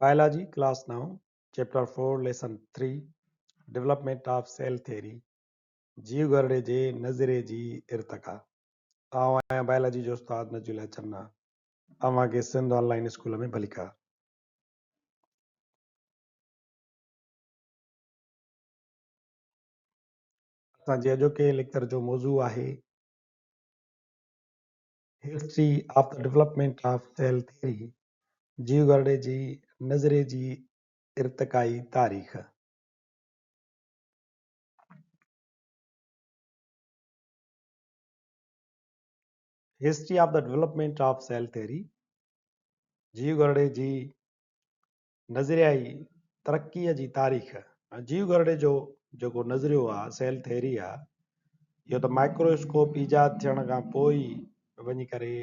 Biology class 9 chapter 4 lesson 3 development of cell theory جيو گهرڙي جي نظريي جي ارتقا. آئون آهيان بائلاجي جو استاد نجيب الله چنا اوهان کي سنڌ آن لائين اسڪول ۾ ڀليڪار. اسان جي اڄوڪي ليڪچر جو موضوع آهي history of the development of cell theory, جيو گهرڙي جي نظريي جي ارتقائي تاريخ. History of the development of cell theory, جيو گهرڙي جي نظريائي ترقيء جي تاريخ. جيو گهرڙي جو جيڪو نظريو آ، سيل ٿيري آ، اهو ته مائڪرو اسڪوپ ايجاد ٿيڻ کان پوء ئي وڃي ڪري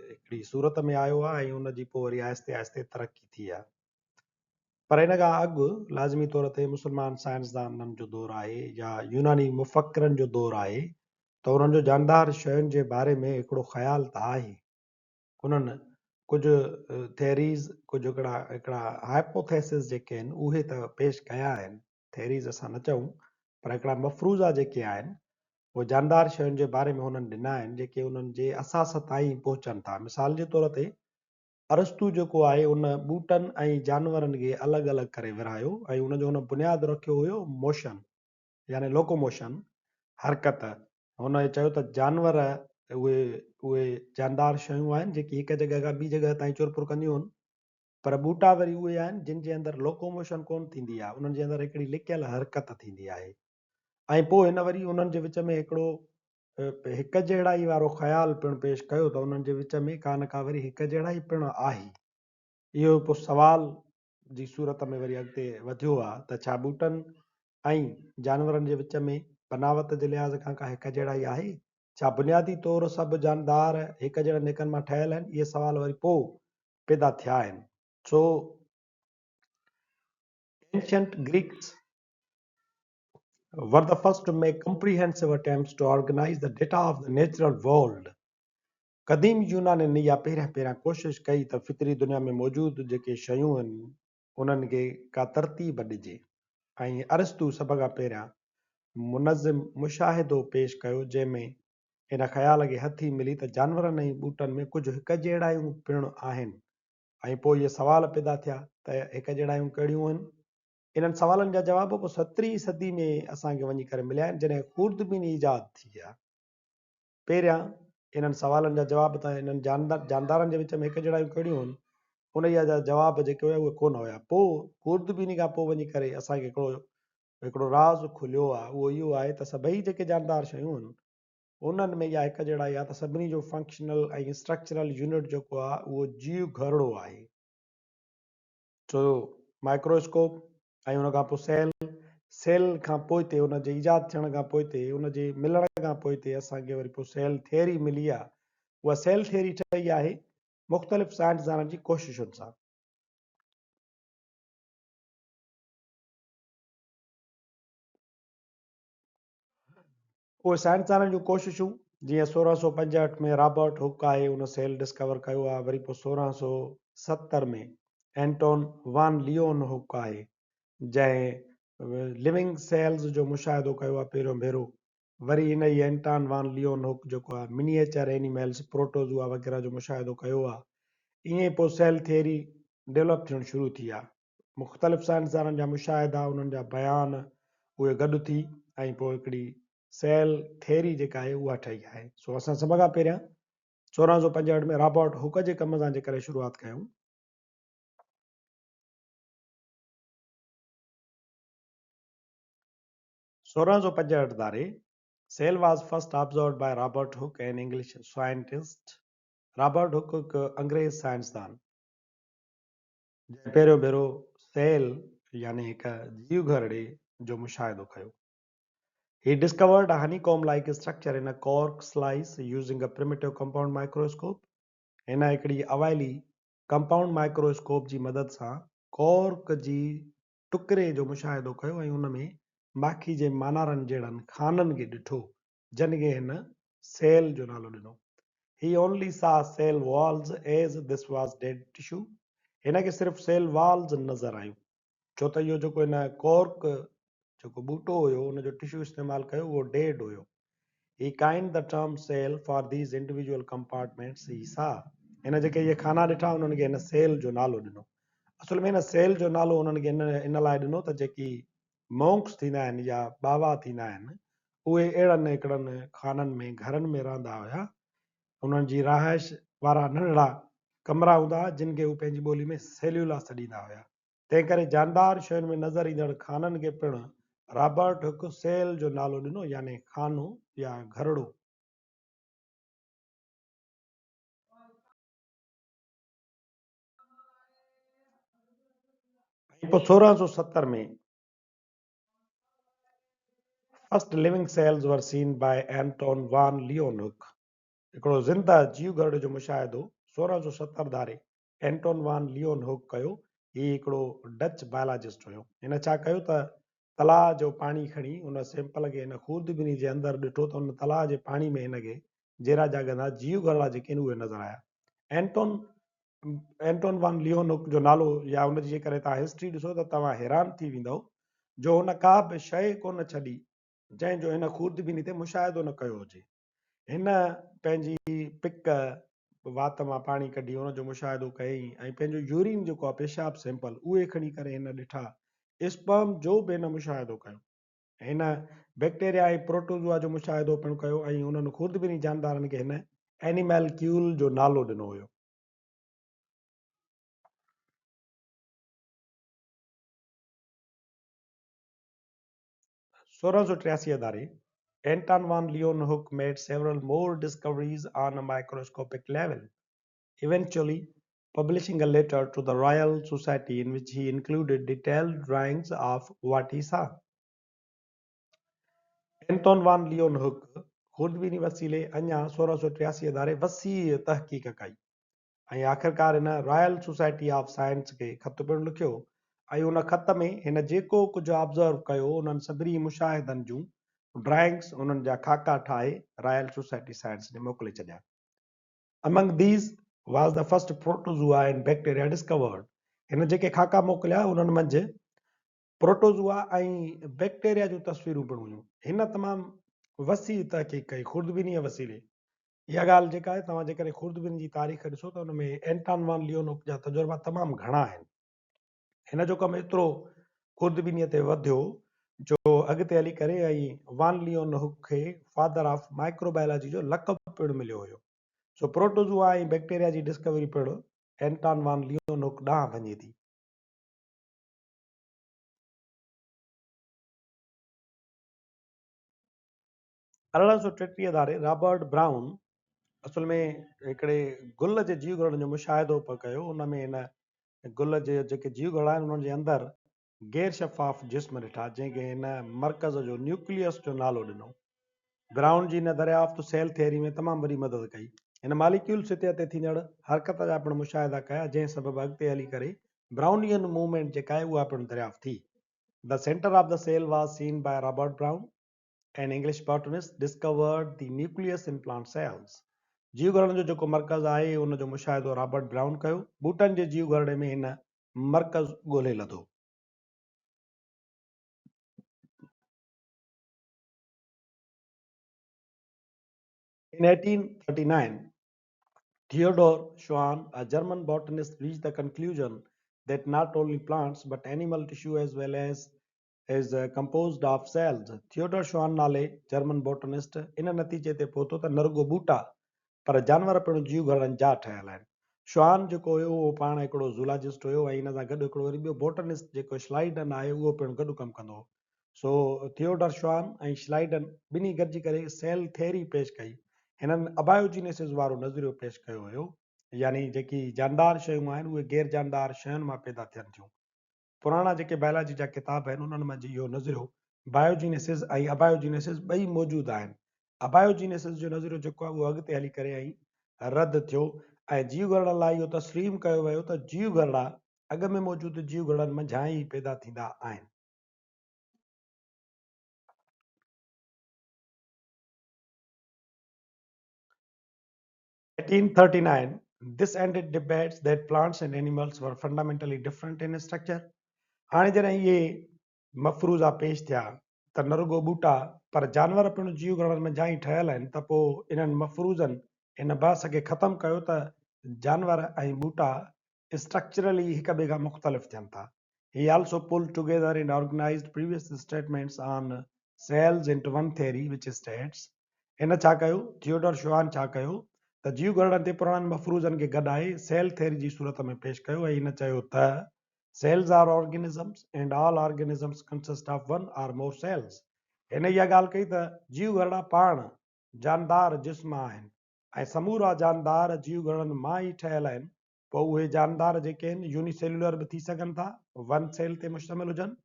هڪڙي صورت ۾ آيو آ ۽ ان جي پوء وري آهستي آهستي ترقي ٿي آ. پر ان کان اڳ لازمي طور تي مسلمان سائنسدانن جو دور آهي يا يوناني مفڪرن جو دور آهي ته انهن جو جاندار شين جي باري ۾ هڪڙو خيال ته آهي. انهن ڪجهه ٿيريز، ڪجهه هڪڙا هڪڙا هائپوٿيسز جيڪي آهن اهي ته پيش ڪيا آهن، ٿيريز اسان نه چئون پر هڪڙا مفروضا جيڪي آهن اهي جاندار شين جي باري ۾ هنن ڏنا آهن جيڪي انهن جي اساس تائين پهچن ٿا. مثال جي طور تي ارسطو جيڪو آهي ان ٻوٽن ۽ جانورن کي الڳ الڳ ڪري ورهايو ۽ ان جو هن بنياد رکيو هيو موشن يعني لوڪوموشن، حرڪت. هن چيو ته جانور اهي اهي جاندار شيون آهن جيڪي هڪ جڳهه کان ٻي جڳهه تائين چرپر ڪنديون آهن پر ٻوٽا وري اهي آهن جن جي اندر لوڪوموشن ڪونه ٿيندي آهي، انهن جي اندر هڪڙي لڪيل حرڪت ٿيندي آهي ۽ پوء هن وري انهن جي وچ ۾ هڪڙو هڪ جهڙائي وارو خيال پڻ پيش ڪيو ته انهن جي وچ ۾ ڪا نه ڪا وري هڪ جهڙائي پڻ آهي. اهو پوء سوال جي صورت ۾ وري اڳتي وڌيو آهي ته ڇا ٻوٽن ۽ جانورن جي وچ ۾ بناوت جي لحاظ کان ڪا هڪ جهڙائي آهي؟ ڇا بنيادي طور سڀ جاندار هڪ جهڙن نڪن مان ٺهيل آهن؟ اهي سوال وري پوء پيدا ٿيا آهن. سو Ancient Greeks were the first to make comprehensive attempts to organize the data of the natural world. قديم يونانين اها پهريان پهريان ڪوشش ڪئي ته فطري دنيا ۾ موجود جيڪي شيون آهن انهن کي ڪا ترتيب ڏجي ۽ ارسطو سڀ کان پهريان منظم مشاهدو پيش ڪيو جنهن ۾ ان خيال کي هٿي ملي ته جانورن ۽ ٻوٽن ۾ ڪجهه هڪجهڙايون پڻ آهن ۽ پوء اهي سوال پيدا ٿيا ته هڪجهڙايون ڪهڙيون آهن؟ انهن سوالن جا جواب پوء سترهين صدي ۾ اسان کي وڃي ڪري مليا آهن جڏهن خوردبيني ايجاد ٿي آهي. پهريان انهن سوالن جا جواب ته انهن جاندارن جي وچ ۾ هڪجهڙايون ڪهڙيون هن، انهيء جا جواب جيڪي هيا اهي ڪونه هيا. پوء خوردبيني کان پوء وڃي ڪري اسان کي هڪڙو هڪڙو راز کليو آهي، اهو اهو آهي ته سڀئي جيڪي جاندار شيون هن، انهن ۾ اها هڪجهڙائي آهي ته سڀني جو فنڪشنل ۽ اسٽرڪچرل يونٽ جيڪو آهي اهو جيو گهرڙو آهي. سو مائڪرو اسڪوپ ۽ ان کان پوء سيل، سيل کان پوئتي ان جي ايجاد ٿيڻ کان پوئتي ان جي ملڻ کان پوئتي اسان کي وري پوء سيل ٿيئري ملي آ. اها سيل ٿيئري ٺهي آهي مختلف سائنسدانن جي ڪوششن سان. اهي سائنسدانن جون ڪوششون جيئن 1665 ۾ رابرٽ هڪ آهي ان سيل ڊسڪور ڪيو آهي وري پوء 1670 ۾ اينٽون وان ليون هڪ آهي جنهن لونگ سيلز جو مشاهدو ڪيو آهي پهريون ڀيرو وري ان ئي اينٽان وان ليون هڪ جيڪو آهي منيئيچر اينيملز پروٽوزوا وغيره جو مشاهدو ڪيو آهي ائين ئي پوء سيل ٿيئري ڊولپ ٿيڻ شروع ٿي آهي. مختلف سائنسدانن جا مشاهدا، انهن جا بيان اهي گڏ ٿي ۽ پوء هڪڙي سيل ٿيري جيڪا آهي اها ٺهي آهي. سو اسان سڀ کان پهريان 1665 ۾ رابرٽ هڪ جي ڪم سان جيڪڏهن شروعات ڪيون. 1665 ڌاري cell was first observed by Robert Hooke an English scientist Robert Hooke هڪ انگريز سائنسدان جنهن پهريون ڀيرو سيل يعني هڪ جيوگهرڙي جو مشاهدو ڪيو. He discovered a honeycomb like structure in a cork slice using a primitive compound microscope. هن هڪڙي اوائلي ڪمپائونڊ مائڪرواسڪوپ جي مدد سان ڪورڪ جي ٽڪري جو مشاهدو ڪيو ۽ ان ۾ ماکي جي مانارن جهڙن خانن کي ڏٺو جن کي هن سيل جو نالو ڏنو. He only saw cell walls as this was dead tissue. هن کي صرف سيل والز نظر آيون، ڇو ته اهو جيڪو هن ڪورڪ جيڪو ٻوٽو هيو ان جو ٽشو استعمال ڪيو اهو ڊيڊ هيو. He coined the term cell for these individual compartments he saw. هن جيڪي اهي خانا ڏٺا انهن کي هن سيل جو نالو ڏنو. اصل ۾ هن سيل جو نالو انهن کي ان لاء ڏنو ته جيڪي مونڪس ٿيندا آهن يا ٻاوا ٿيندا آهن اهي اهڙن هڪڙن خانن ۾ گهرن ۾ رهندا هيا انهن جي رهائش وارا ننڍڙا ڪمرا هوندا هئا، جن کي هو پنهنجي ٻولي ۾ سيليولا سڏيندا هيا. تنهن ڪري جاندار شين ۾ نظر ايندڙ خانن کي پڻ رابرٽ هڪ سيل جو نالو ڏنو يعني خانو يا گهرڙو. ۽ پوء 1670 ۾. First living cells were seen by Anton van Leeuwenhoek هڪڙو زنده جيو گهرڙي جو مشاهدو 1670 ڌاري اينٽون وان ليون هوڪ ڪيو. هي هڪڙو ڊچ بائلاجسٽ هيو. هن ڇا ڪيو ته تلاء جو پاڻي کڻي ان سيمپل کي هن خوردبيني جي اندر ڏٺو ته ان تلاء جي پاڻي ۾ هن کي جيرا جاڳندا جيو گهرڙا جيڪي آهن اهي نظر آيا. اينٽون اينٽون وان ليون هوڪ جو نالو يا ان جي جيڪڏهن توهان هسٽري ڏسو ته توهان حيران ٿي ويندؤ جو هن ڪا به شيء ڪونه ڇڏي جنهن جو هن خوردبيني تي مشاهدو نه ڪيو هجي. هن پنهنجي پڪ وات مان پاڻي ڪڍي ان جو مشاهدو ڪيائين ۽ پنهنجو يورين جيڪو آهي پيشاب سيمپل اهي کڻي ڪري هن ڏٺا. اسپرم جو به هن مشاهدو ڪيو. هن بيڪٽيريا ۽ پروٽوزوا جو مشاهدو پڻ ڪيو ۽ انهن خوردبيني جاندارن کي هن اينيمالڪيول جو نالو ڏنو هيو. 1683 ڌاري Anton van Leeuwenhoek made several more discoveries on a microscopic level, eventually publishing a letter to the Royal Society in which he included detailed drawings of what he saw. Anton van Leeuwenhoek خوردبيني وسيلي اڃا 1683 ڌاري وسيع تحقيق ڪئي ۽ آخرڪار هن royal society of science کي خط پڻ لکيو ۽ ان خط ۾ هن جيڪو ڪجهه آبزرو ڪيو انهن سڀني مشاهدن جون ڊرائنگس انهن جا خاڪا ٺاهي رايل سوسائٽي سائنس ڏي موڪلي ڇڏيا. Among these was the first protozoa and bacteria discovered. هن جيڪي خاڪا موڪليا انهن منجهه پروٽوزوا ۽ بيڪٽيريا جون تصويرون پڻ هيون. هن تمام وسيع تحقيق ڪئي خوردبينيء وسيلي. اها ڳالهه جيڪا آهي توهان جيڪڏهن خوردبين جي تاريخ ڏسو ته ان ۾ اينٽان وان ليونوڪ جا تجربا تمام گهڻا آهن. هن جو ڪم ايترو خوردبينيء تي وڌيو جو اڳتي هلي ڪري ۽ وان ليونهوڪ کي فادر آف مائڪروبائلاجي جو لقب پڻ مليو هيو. سو پروٽوزوا ۽ بيڪٽيريا جي ڊسڪوري پڻ اينٽان وان ليونهوڪ ڏانهن وڃي ٿي. 1833 ڌاري رابرٽ برائون اصل ۾ هڪڙي گل جي جيو گهرڙن جو مشاهدو پئي ڪيو. ان ۾ هن گل جي جيڪي جيو گهرڙا آهن انهن جي اندر غير شفاف جسم ڏٺا جنهن کي هن مرڪز جو نيوڪليس جو نالو ڏنو. برائون جي هن دريافت سيل ٿيوري ۾ تمام وڏي مدد ڪئي. هن ماليڪيول سطح تي ٿيندڙ حرڪت جا پڻ مشاهدا ڪيا جنهن سبب اڳتي هلي ڪري برائونين موومينٽ جيڪا آهي اها پڻ دريافت ٿي. The center of the cell was seen by Robert Brown. An English botanist discovered the nucleus in plant cells. جيو گهرڙن جو جيڪو مرڪز آهي ان جو مشاهدو رابرٽ برائون ڪيو. ٻوٽن جي جيو گهرڙي ۾ هن مرڪز ڳولي لڌو. In 1839, Theodor Schwann, a German botanist, reached the conclusion that not only plants but animal tissue as well as is composed of cells. Theodor Schwann نالي جرمن بوٽنسٽ ان نتيجي تي پهتو ته نه رڳو ٻوٽا پر جانور پڻ جيو گهرڙن جا ٺهيل آهن. شوان جيڪو هيو اهو پاڻ هڪڙو زولاجسٽ هيو ۽ ان سان گڏ هڪڙو وري ٻيو بوٽنسٽ جيڪو شلائيڊن آهي اهو پڻ گڏ ڪم ڪندو هو. سو ٿيوڊر شوان ۽ شلائيڊن ٻنهي گڏجي ڪري سيل ٿيري پيش ڪئي. هنن ابايوجينيسز وارو نظريو پيش ڪيو هيو يعني جيڪي جاندار شيون آهن اهي غير جاندار شين مان پيدا ٿين ٿيون. پراڻا جيڪي بائلاجي جا ڪتاب آهن انهن منجهه اهو نظريو بايوجينيسز ۽ ابايوجينيسز ٻئي موجود آهن. ابايوجينيسز جو نظريو جيڪو آهي اهو اڳتي هلي ڪري ۽ رد ٿيو ۽ جيو گهرڙن لاء اهو تسليم ڪيو ويو ته جيو گهرڙا اڳ ۾ موجود جيو گهرڙن منجهان ئي پيدا ٿيندا آهن. 1839، This ended debates that plants and animals were fundamentally different in structure. هاڻي جڏهن اهي مفروضا پيش ٿيا ته نه رڳو ٻوٽا پر جانور پڻ جيو گهرڙن منجهان ئي ٺهيل آهن ته پوء انهن مفروضن ان بحث کي ختم ڪيو ته جانور ۽ ٻوٽا اسٽرڪچرلي هڪ ٻئي کان مختلف ٿين ٿا. He also pulled together and organized previous statements on cells into one theory which states هن ڇا ڪيو؟ ٿيوڊور شوان ڇا ڪيو ته جيو گهرڙن تي پراڻن مفروضن کي گڏائي سيل ٿيري جي صورت ۾ پيش ڪيو ۽ هن چيو ته Cells are organisms and all organisms consist of one or more cells. هن اها ڳالهه ڪئي ته جيو گهرڙا پاڻ جاندار جسم آهن ۽ سمورا جاندار جيو گهرڙن مان ئي ٺهيل آهن، پوء اهي جاندار جيڪي آهن يوني سيلولر به ٿي سگهن ٿا، ون سيل تي مشتمل هجن،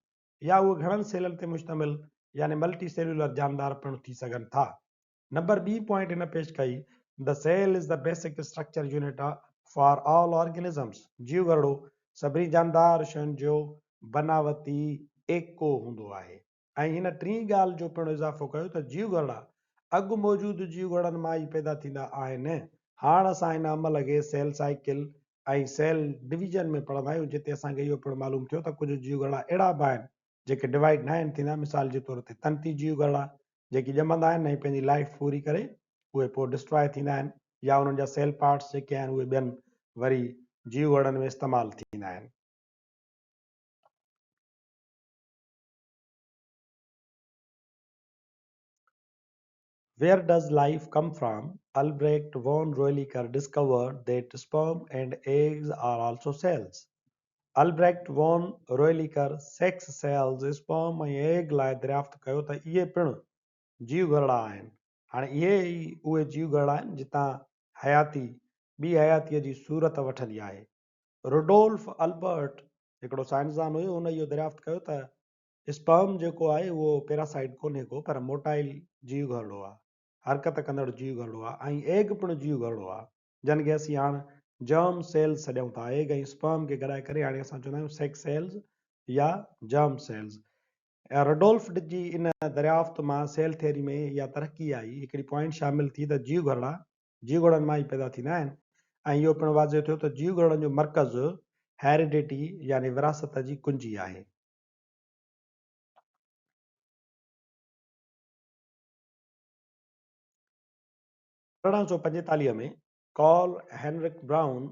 يا اهي گهڻن سيلن تي مشتمل يعني ملٽي سيلولر جاندار پڻ ٿي سگهن ٿا. نمبر ٻي پوائنٽ هن پيش ڪئي، The cell is the basic structure unit for all organisms، جيو گهرڙو سڀني جاندار شين جو بناوتي ايڪو هوندو آهي ۽ هن ٽين ڳالهه جو پڻ اضافو ڪيو ته جيو گهرڙا اڳ موجود جيو گهرڙن مان ئي پيدا ٿيندا آهن. هاڻ اسان هن عمل کي سيل سائيڪل ۽ سيل ڊويزن ۾ پڙهندا آهيون جتي اسان کي اهو پڻ معلوم ٿيو ته ڪجهه جيو گهرڙا اهڙا به آهن جيڪي ڊوائيڊ ناهن ٿيندا مثال جي طور تي تنتي جيو گهرڙا جيڪي ڄمندا آهن ۽ پنهنجي لائيف پوري ڪري اهي پوء ڊسٽراء ٿيندا آهن يا انهن جا سيل پارٽس جيڪي آهن اهي ٻين وري جيو گهرڙن ۾ استعمال ٿيندا آهن. Where does life come from? Albrecht von Roeliker discovered that sperm and eggs are also cells. Albrecht von Roeliker sex cells, sperm ۽ egg لاء دريافت ڪيو ته اهي پڻ جيو گهرڙا آهن. هاڻي اهي ئي اهي جيو گهرڙا آهن جتان حياتي ٻي حياتيء جي صورت وٺندي آهي. روڊولف البرٽ هڪڙو سائنسدان هيو، هن اهو دريافت ڪيو ته اسپرم جيڪو آهي اهو پيراسائيٽ ڪونهي ڪو پر موٽائل جيو گهرڙو آهي، حرڪت ڪندڙ جيو گهرڙو آهي ۽ ايگ پڻ جيو گهرڙو آهي. جن کي اسين هاڻ جرم سيلز سڏيون ٿا. ايگ ۽ اسپرم کي گڏائي ڪري هاڻي اسان چوندا آهيون سيڪس سيلز يا جرم سيلز. رڊولف جي ان دريافت مان سيل ٿيوري ۾ اها ترقي آئي، هڪڙي پوائنٽ شامل ٿي ته جيو گهرڙا جيو گهرڙن مان ئي پيدا ٿيندا آهن ۽ اهو پڻ واضح ٿيو ته جيو گهرڙن جو مرڪز هيريڊيٽي يعني وراثت جي ڪنجي آهي. 1845 ۾ Karl Heinrich Braun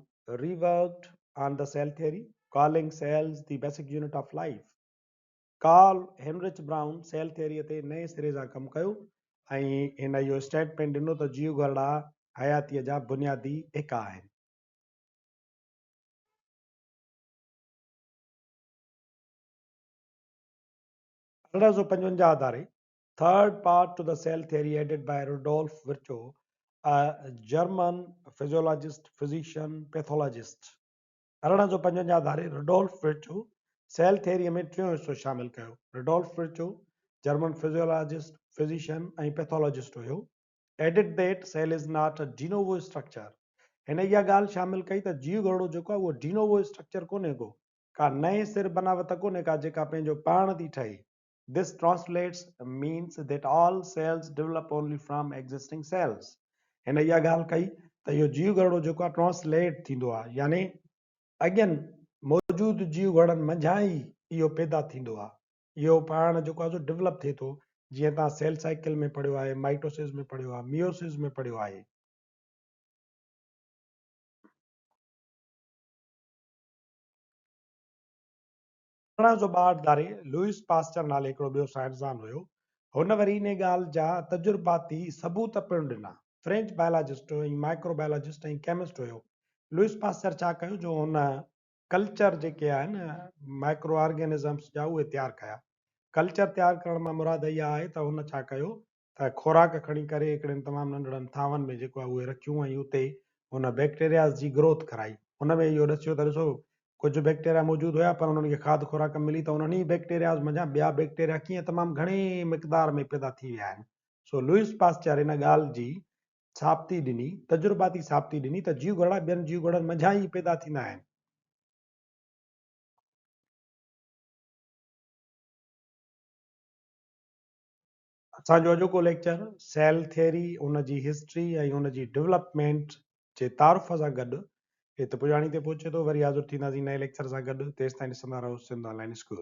reworked on the cell theory, calling cells the basic unit of life. Karl Heinrich Braun cell ٿيوريء تي نئين سري سان ڪم ڪيو ۽ هن اهو اسٽيٽمينٽ ڏنو ته جيو گهرڙا حياتيء جا بنيادي ايڪا آهن. 1855 ڌاري Third part to the cell theory added by Rudolf Virchow, a German physiologist, physician, pathologist. 1855 ڌاري رڊولف ورچو سيل ٿيوريء ۾ ٽيون حصو شامل ڪيو. Rudolf Virchow German physiologist, physician ۽ pathologist have. Added that cell is not a de novo structure. هن اها ڳالهه شامل ڪئي ته جيو گهرڙو جيڪو آهي اهو ڊي نووو اسٽرڪچر ڪونهي ڪو، ڪا نئين سر بناوت ڪونهي ڪا جيڪا پنهنجو پاڻ ٿي ٺهي. This translates means that all cells develop only from existing cells. هن اها ڳالهه ڪئي ته اهو جيو گهرڙو جيڪو آهي ٽرانسليٽ ٿيندو آهي يعني اڳين موجود جيو گهرڙن منجهان ئي اهو پيدا ٿيندو آهي. اهو پاڻ جيڪو آهي سو ڊولپ ٿئي ٿو جيئن توهان سيل سائيڪل ۾ پڙهيو آهي، مائٽوسز ۾ پڙهيو آهي، ميوسز ۾ پڙهيو آهي. 1862 ڌاري لوئس پاسچر نالي هڪڙو ٻيو سائنسدان هيو. هن وري انهي ڳالهه جا تجرباتي ثبوت پڻ ڏنا. French biologist ۽ microbiologist ۽ chemist هيو. لوئس پاسچر ڇا ڪيو جو هن ڪلچر جيڪي آهن مائڪرو آرگينزمس جا اهي تيار ڪيا. ڪلچر تيار ڪرڻ مان مراد اها آهي ته هن ڇا ڪيو ته خوراڪ کڻي ڪري هڪڙين تمام ننڍڙن ٿانون ۾ جيڪو آهي اهي رکيون ۽ اتي هن بيڪٽيرياز جي گروٿ ڪرائي. ان ۾ اهو ڏسيو ته ڏسو ڪجهه بيڪٽيريا موجود هيا پر انهن کي کاڌ خوراڪ ملي ته انهن ئي بيڪٽيرياز منجهان ٻيا بيڪٽيريا ڪيئن تمام گهڻي مقدار ۾ پيدا ٿي ويا آهن. سو لوئس پاسچر ان ڳالهه جي ثابتي ڏني، تجرباتي ثابتي ڏني ته جيوگهرڙا ٻين جيوگهرڙن منجهان ئي پيدا ٿيندا آهن. اسان جو اڄوڪو ليڪچر سيل ٿيوري، ان جي هسٽري ۽ ان جي ڊولپمينٽ جي تعارف سان گڏ هت پڄاڻي تي پهچي ٿو. وري حاضر ٿينداسين نئين ليڪچر سان گڏ. تيستائين ڏسندا رهو سنڌ آن لائين اسڪول.